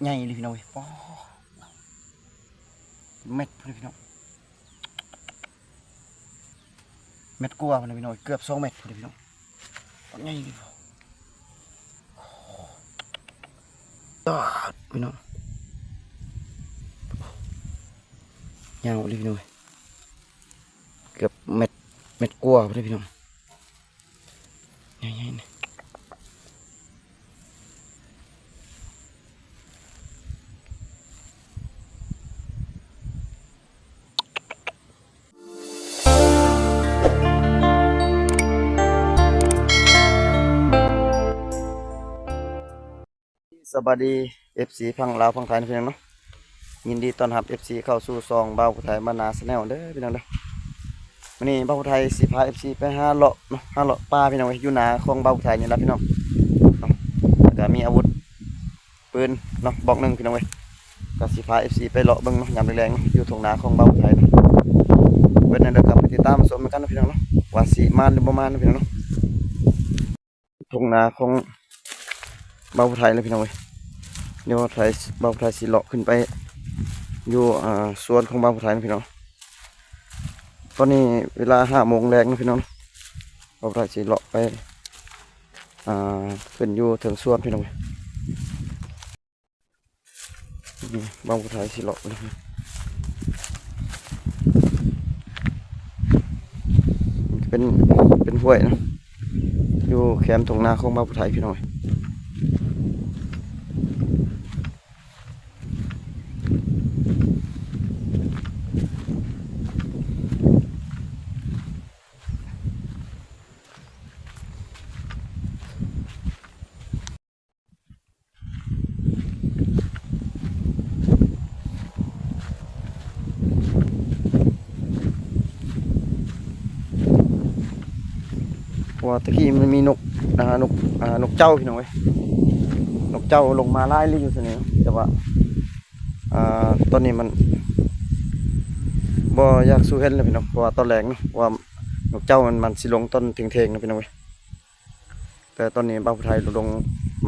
ໃຫຍ່ເລີຍພີ່ນ້ອງເອີຍ ປາດ ເມັດພຸ້ນພີ່ນ້ອງ ເມັດກວ່າພຸ້ນພີ່ນ້ອງ ເກືອບສອງເມັດພຸ້ນພີ່ນ້ອງ ປາດ ໃຫຍ່ເລີຍ ປາດ ພີ່ນ້ອງ ຍາວເລີຍພີ່ນ້ອງ ເກືອບເມັດ ເມັດກວ່າພຸ້ນພີ່ນ້ອງ. ໃຫຍ່ໆ ນີ້ ສະບາຍດີ ເອັຟຊີ ຝັ່ງລາວຝັ່ງໄທນະພີ່ນ້ອງເນາະ ຍິນດີຕ້ອນຮັບ ເອັຟຊີ ເຂົ້າສູ່ຊ່ອງບ່າວຜູ້ໄທບ້ານນາ Channel ເດີພີ່ນ້ອງເດີ. ມື້ນີ້ບ່າວຜູ້ໄທຊິພາ ເອັຟຊີ ໄປຫາເລາະເນາະ ຫາເລາະປ່າພີ່ນ້ອງເອີຍ ຢູ່ນາຂອງບ່າວຜູ້ໄທນີ້ລະພີ່ນ້ອງເນາະ ແລ້ວກະມີອາວຸດປືນເນາະ ບອກໜຶ່ງພີ່ນ້ອງເອີຍ ກະຊິພາ ເອັຟຊີ ໄປເລາະເບິ່ງເນາະ ຍາມແລງໆເນາະ ຢູ່ທົ່ງນາຂອງບ່າວຜູ້ໄທເນາະ. ເປັນແນວໃດກະໄປຕິດຕາມຊົມນຳກັນເນາະພີ່ນ້ອງເນາະ ວ່າຊິມ່ວນຫຼືບໍ່ມ່ວນເນາະພີ່ນ້ອງເນາະ. ທົ່ງນາຂອງບ່າວຜູ້ໄທເລີຍພີ່ນ້ອງເອີຍ ດຽວບ່າວຜູ້ໄທ ບ່າວຜູ້ໄທຊິເລາະຂຶ້ນໄປຢູ່ ອ່າ ສວນຂອງບ່າວຜູ້ໄທນະພີ່ນ້ອງ. ຕອນນີ້ເວລາຫ້າໂມງແລງນະພີ່ນ້ອງ ບ່າວຜູ້ໄທຊິເລາະໄປ ອ່າ ຂຶ້ນຢູ່ເທິງສວນພີ່ນ້ອງເອີຍ. ນີ້ບ່າວຜູ້ໄທຊິເລາະໄປເລີຍ ເປັນ ເປັນຫ້ວຍເນາະ ຢູ່ແຄມທົ່ງນາຂອງບ່າວຜູ້ໄທພີ່ນ້ອງເອີຍ. ເພາະວ່າຕະກີ້ມັນມີນົກ ອ່າ ນົກ ອ່າ ນົກເຈົ້າພີ່ນ້ອງເອີຍ ນົກເຈົ້າລົງມາຫຼາຍເລີຍຢູ່ຊັ້ນນີ້ເນາະ ແຕ່ວ່າ ອ່າ ຕອນນີ້ມັນບໍ່ຢາກສູ່ເຫັນແລ້ວພີ່ນ້ອງ ເພາະວ່າຕອນແລງເນາະ ເພາະວ່ານົກເຈົ້າມັນ ມັນຊິລົງຕອນທ່ຽງໆນະພີ່ນ້ອງເອີຍ. ແຕ່ຕອນນີ້ບ່າວຜູ້ໄທລົງ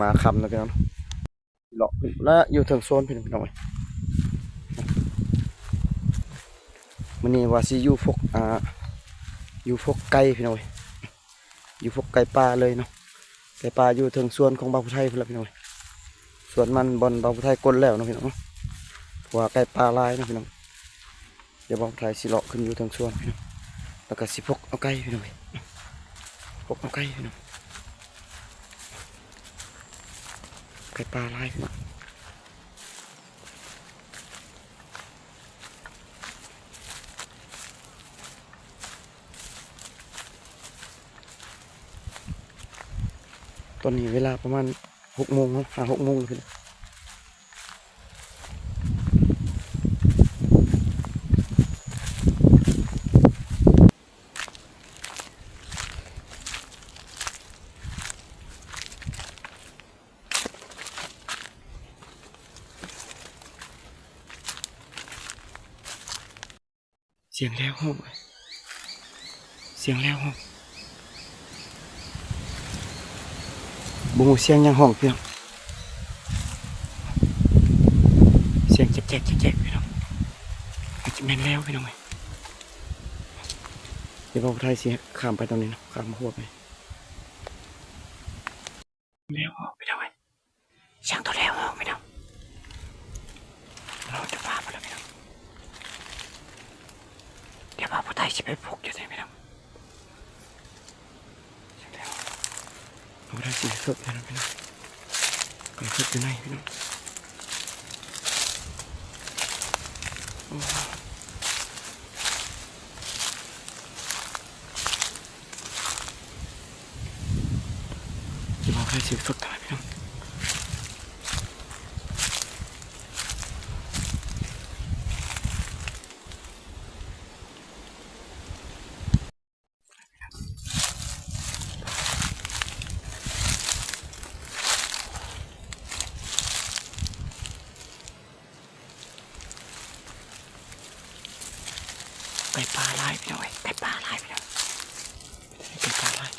ມາຄ່ຳແລ້ວພີ່ນ້ອງ ເລາະຂຶ້ນລະຢູ່ເທິງສວນພີ່ນ້ອງເອີຍ. ມື້ນີ້ວ່າຊິຢູ່ພວກ ອ່າ ຢູ່ພວກໄກ່ພີ່ນ້ອງເອີຍ ຢູ່ພວກໄກ່ປ່າເລີຍເນາະ ໄກ່ປ່າຢູ່ເທິງສວນຂອງບ່າວຜູ້ໄທພຸ້ນລະພີ່ນ້ອງເອີຍ. ສວນມັນບ່ອນບ່າວຜູ້ໄທກົນແລ້ວເນາະພີ່ນ້ອງເນາະ ເພາະວ່າໄກ່ປ່າຫຼາຍເນາະພີ່ນ້ອງ. ດຽວບ່າວຜູ້ໄທຊິເລາະຂຶ້ນຢູ່ເທິງສວນພີ່ນ້ອງ ແລ້ວກະຊິພົກເອົາໄກ່ພີ່ນ້ອງເອີຍ ພົກເອົາໄກ່ພີ່ນ້ອງ ໄກ່ປ່າຫຼາຍພີ່ນ້ອງ. ຕອນນີ້ເວລາປະມານຫົກໂມງເນາະ ຫ້າຫົກໂມງແລ້ວພີ່ນ້ອງ. ສຽງແລວຮ້ອງ ສຽງແລວຮ້ອງ ບໍ່ຮູ້ສຽງຫຍັງຮ້ອງພີ່ນ້ອງ ສຽງແຈກໆໆໆ ພີ່ນ້ອງ ອາດຈະແມ່ນແລວພີ່ນ້ອງເອີຍ. ດຽວບ່າວຜູ້ໄທຊິຂ້າມໄປຕອງນີ້ເນາະ ຂ້າມຮົ້ວໄປ ແລວຮ້ອງພີ່ນ້ອງເອີຍ. ສຽງໂຕແລວຮ້ອງພີ່ນ້ອງ ເຮົາຈະພາໄປແລ້ວພີ່ນ້ອງ. ດຽວບ່າວຜູ້ໄທຊິໄປປຸກຢູ່ນີ້ພີ່ນ້ອງ ສຽງແລວ ບ່າວຜູ້ໄທຊິໄປຝຶກຢູ່ນັ້ນພີ່ນ້ອງ ໄປຝຶກຢູ່ໃນພີ່ນ້ອງ. ໂອ້ ດຽວເຮົາໃຫ້ຊິຝຶກທາງນັ້ນພີ່ນ້ອງ. ໄກ່ປ່າຫຼາຍພີ່ນ້ອງເອີຍ ໄກ່ປ່າຫຼາຍພີ່ນ້ອງ ໄກ່ປ່າຫຼາຍ.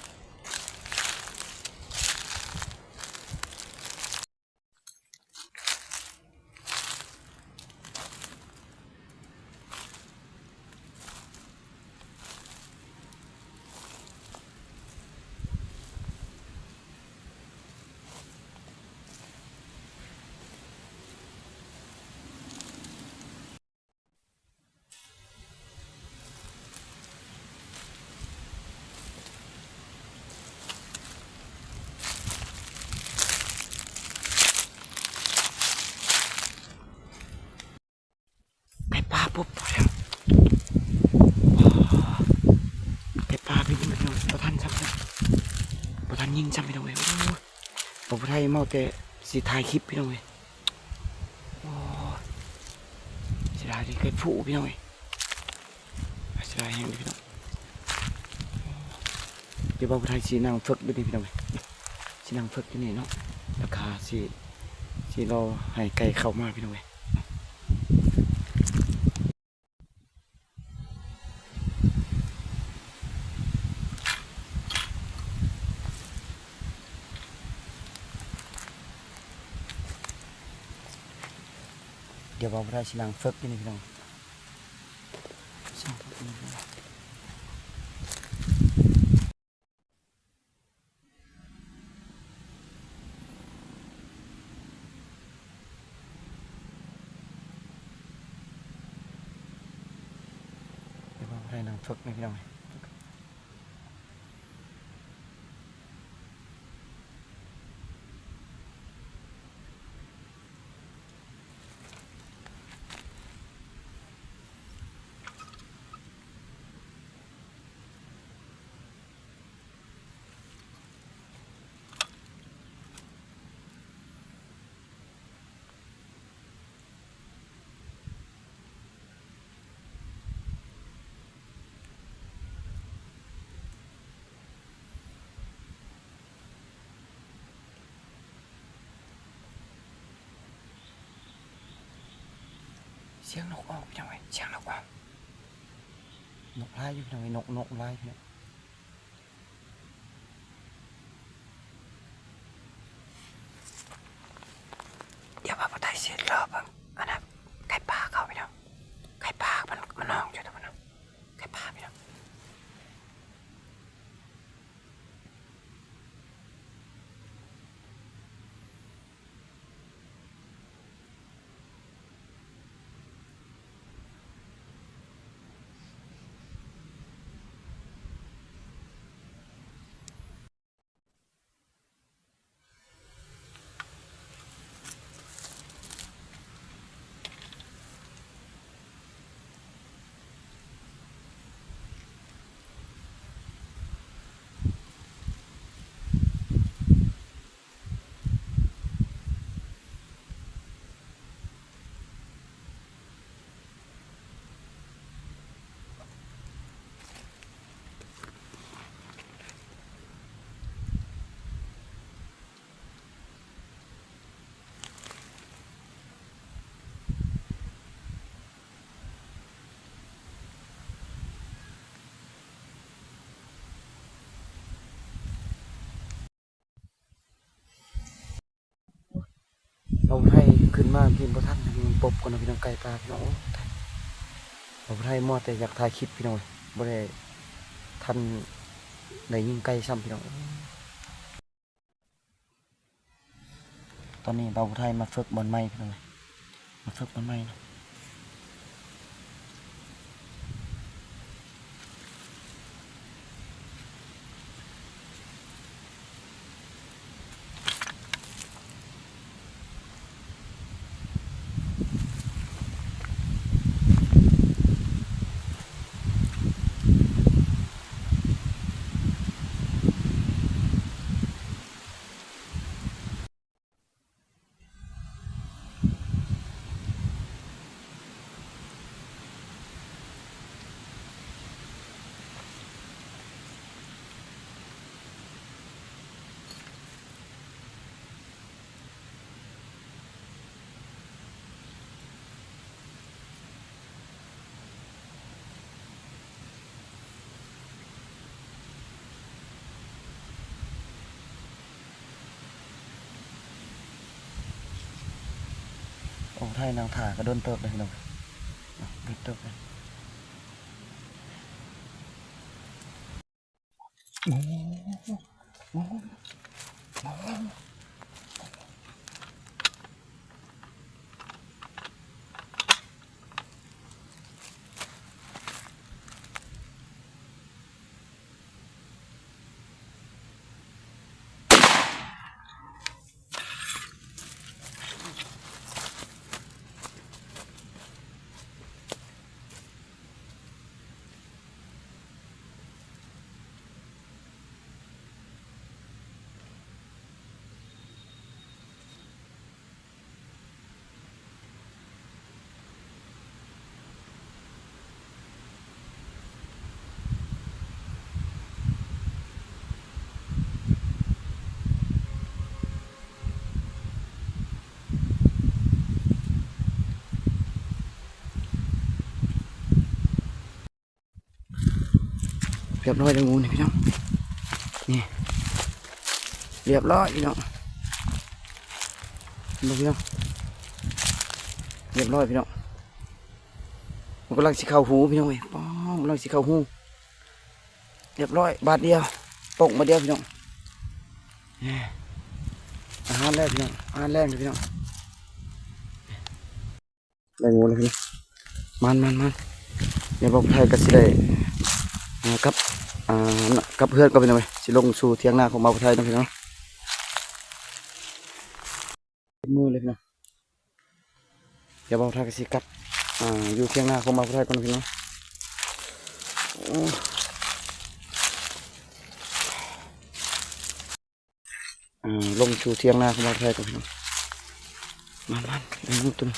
ໄກ່ປ່າພີ່ນ້ອງ ບໍ່ທັນຊ້ຳ ບໍ່ທັນຍິງຊ້ຳພີ່ນ້ອງເອີຍ. ໂອ້ຍ ບໍ່ໄດ້ເມົາແຕ່ຊິຖ່າຍຄລິບພີ່ນ້ອງເອີຍ. ໂອ້ຍ ເສຍດາຍເດ້ ໄກ່ຟູພີ່ນ້ອງເອີຍ. ເສຍດາຍແຮງເດ້ພີ່ນ້ອງ. ດຽວບ່າວຜູ້ໄທຊິນັ່ງຝຶກຢູ່ນີ້ພີ່ນ້ອງເອີຍ ຊິນັ່ງຝຶກຢູ່ນີ້ເນາະ ແລ້ວກະຊິ ຊິລໍໃຫ້ໄກ່ເຂົ້າມາພີ່ນ້ອງເອີຍ. ດຽວບ່າວຜູ້ໄທຊິນັ່ງຝຶກຢູ່ນີ້ພີ່ນ້ອງ. ດຽວເຮົາໄດ້ນັ່ງຝຶກແມ່ນພີ່ນ້ອງ. ສຽງນົກອອກ ພີ່ນ້ອງເອີຍ ສຽງນົກອອກ. ນົກຫຼາຍຢູ່ພີ່ນ້ອງເອີຍ ນົກ ນົກຫຼາຍພີ່ນ້ອງ. ດຽວບ່າວຜູ້ໄທຊິລໍເບິ່ງ ອັນນັ້ນ ໄກ່ປ່າເຂົ້າພີ່ນ້ອງ ໄກ່ປ່າມັນ ມັນຮ້ອງຢູ່ຕະບອນນັ້ນ ໄກ່ປ່າພີ່ນ້ອງ. ເອົາໄທຂຶ້ນມາກິນບໍ່ທັນ ມັນປົບກ່ອນເນາະພີ່ນ້ອງ ໄກ່ປ່າພີ່ນ້ອງ. ໂອ້ ເອົາໄທມົວແຕ່ຢາກຖ່າຍຄລິບພີ່ນ້ອງ ບໍ່ໄດ້ທັນໄດ້ຍິງໄກ່ຊ້ຳພີ່ນ້ອງ. ຕອນນີ້ບ່າວຜູ້ໄທມາຝຶກບ່ອນໃໝ່ພີ່ນ້ອງເອີຍ ມາຝຶກບ່ອນໃໝ່ເນາະ. ໂອ້ ໄທນັ່ງຖ້າກະດົນເຕີບເລີຍພີ່ນ້ອງ ດົນເຕີບເລີຍ. ໂອ້ ໂອ້ ໂອ້. ຮຽບຮ້ອຍແລ້ວ ງູນີ້ພີ່ນ້ອງ ນີ້ ຮຽບຮ້ອຍພີ່ນ້ອງ ເບິ່ງພີ່ນ້ອງ ຮຽບຮ້ອຍພີ່ນ້ອງ ມັນກຳລັງຊິເຂົ້າຮູພີ່ນ້ອງເອີຍ ປ້ອມ ກຳລັງຊິເຂົ້າຮູ ຮຽບຮ້ອຍ ບາດດຽວ ໂປ້ງບາດດຽວພີ່ນ້ອງ ອາຫານແລງພີ່ນ້ອງ ອາຫານແລງເດີພີ່ນ້ອງ ໄດ້ງູແລ້ວພີ່ນ້ອງ ມານໆໆ ດຽວບ່າວຜູ້ໄທກໍຊິໄດ້ ອ່າ ກັບ ອ່າ ກັບເຮືອນກ່ອນພີ່ນ້ອງເອີຍ ຊິລົງສູ່ຖຽງນາຂອງບ່າວຜູ້ໄທເນາະພີ່ນ້ອງ ມືເລີຍພີ່ນ້ອງ ດຽວບ່າວຜູ້ໄທກໍຊິກັບ ອ່າ ຢູ່ຖຽງນາຂອງບ່າວຜູ້ໄທກ່ອນພີ່ນ້ອງ ໂອ້ ອ່າ ລົງສູ່ຖຽງນາຂອງບ່າວຜູ້ໄທກ່ອນພີ່ນ້ອງ ມາໆ ໄດ້ງູຕົວໜຶ່ງ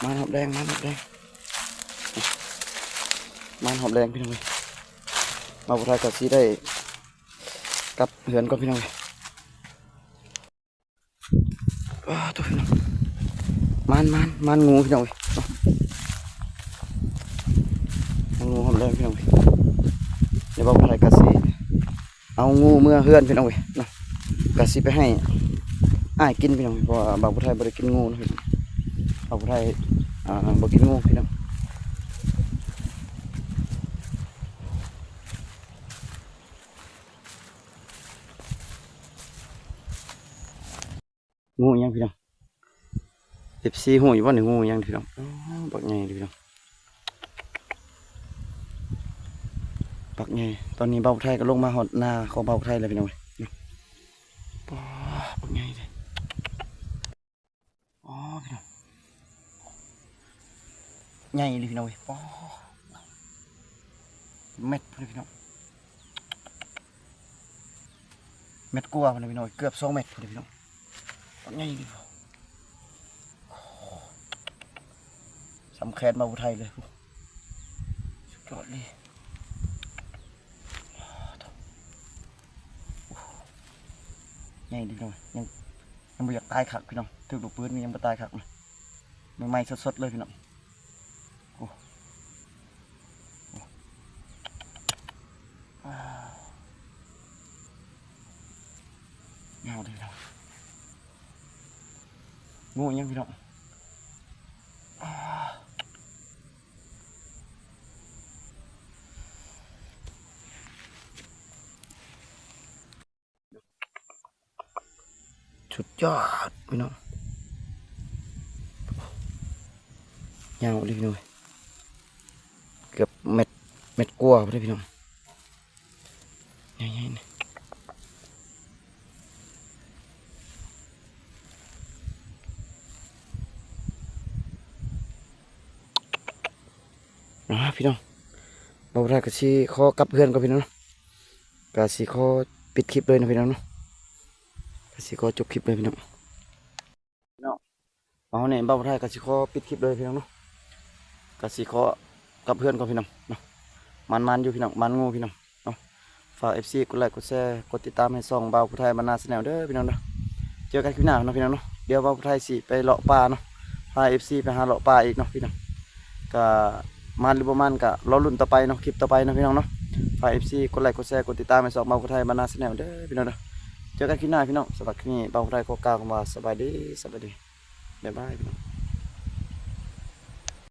ມາຮອບແລງ ມາຮອບແລງ ມາຮອບແລງພີ່ນ້ອງເອີຍ ບ່າວຜູ້ໄທກໍຊິໄດ້ກັບເຮືອນກ່ອນພີ່ນ້ອງເອີຍ ອ້າ ໂທ້ພີ່ນ້ອງ ມານໆ ມານງູພີ່ນ້ອງເອີຍ ມານງູຮອບແລງພີ່ນ້ອງເອີຍ ດຽວບ່າວຜູ້ໄທກໍຊິ ເອົາງູເມືອເຮືອນພີ່ນ້ອງເອີຍເນາະ ກະຊິໄປໃຫ້ອ້າຍກິນພີ່ນ້ອງ ເພາະວ່າບ່າວຜູ້ໄທບໍ່ໄດ້ກິນງູເນາະ ບ່າວຜູ້ໄທ ອ່າ ບໍ່ກິນງູພີ່ນ້ອງ ງູອີ່ຫຍັງພີ່ນ້ອງ ເອັຟຊີຮູ້ຢູ່ບໍ່ນີ້ ງູອີ່ຫຍັງພີ່ນ້ອງ ອໍ ບັກໃຫຍ່ເລີຍພີ່ນ້ອງ ບັກໃຫຍ່ ຕອນນີ້ບ່າວຜູ້ໄທກໍລົງມາຮອດນາຂອງບ່າວຜູ້ໄທແລ້ວພີ່ນ້ອງເອີຍ ປາ ບັກໃຫຍ່ເດ້ ອໍ ພີ່ນ້ອງ ໃຫຍ່ເລີຍພີ່ນ້ອງເອີຍ ປາ ເມັດພຸ້ນເດ້ພີ່ນ້ອງ ເມັດກວ່າພຸ້ນເດ້ພີ່ນ້ອງ ເກືອບສອງເມັດພຸ້ນເດ້ພີ່ນ້ອງ ບັກໃຫຍ່ນີ້ ໂອ້ ສ່ຳແຂນບ່າວຜູ້ໄທເລີຍ ສຸດຍອດເລີຍ ໃຫຍ່ດີເນາະ ຍັງ ຍັງບໍ່ຢາກຕາຍຄັກພີ່ນ້ອງ ຖືກລູກປືນນີ້ຍັງບໍ່ຕາຍຄັກເນາະ ໃໝ່ໆ ສົດໆ ເລີຍພີ່ນ້ອງ ໂອ້ ໂອ້ ຍາວເລີຍພີ່ນ້ອງ ງູອີ່ຫຍັງພີ່ນ້ອງ ສຸດຍອດພີ່ນ້ອງ ຍາວເລີຍພີ່ນ້ອງ ເກືອບເມັດ ເມັດກວ່າພຸ້ນເດ້ພີ່ນ້ອງ ໃຫຍ່ໆ ນີ້ ອ່າ ພີ່ນ້ອງ ບ່າວຜູ້ໄທກໍຊິຂໍກັບເຮືອນກ່ອນພີ່ນ້ອງເນາະ ກໍຊິຂໍປິດຄລິບເລີຍເນາະພີ່ນ້ອງເນາະ ກໍຊິຂໍຈົບຄລິບເລີຍພີ່ນ້ອງ ເນາະ ເອົາ ນີ້ບ່າວຜູ້ໄທກໍຊິຂໍປິດຄລິບເລີຍພີ່ນ້ອງເນາະ ກໍຊິຂໍກັບເຮືອນກ່ອນພີ່ນ້ອງເນາະ ມານໆ ຢູ່ພີ່ນ້ອງ ມານງູພີ່ນ້ອງເນາະ ຝາກເອັຟຊີກົດໄລກົດແຊ ກົດຕິດຕາມໃຫ້ຊ່ອງບ່າວຜູ້ໄທບ້ານນາແຊນແນວເດີພີ່ນ້ອງເດີ ເຈີກັນຄລິບໜ້າເນາະພີ່ນ້ອງເນາະ ດຽວບ່າວຜູ້ໄທຊິໄປເລາະປ່າເນາະ ພາເອັຟຊີໄປຫາເລາະປ່າອີກເນາະພີ່ນ້ອງ ກໍມານຫຼືບໍ່ມານກໍລໍລຸ້ນຕໍ່ໄປເນາະ ຄລິບຕໍ່ໄປເນາະພີ່ນ້ອງເນາະ ຝາກເອັຟຊີກົດໄລກົດແຊ ກົດຕິດຕາມໃຫ້ຊ່ອງບ່າວຜູ້ໄທບ້ານນາແຊນແນວເດີພີ່ນ້ອງເດີ ເຈີກັນຄລິບໜ້າພີ່ນ້ອງ ສຳລັບຄລິບນີ້ບ່າວຜູ້ໄທຂໍກ່າວຄຳວ່າສະບາຍດີ ສະບາຍດີ ບາຍບາຍພີ່ນ້ອງ.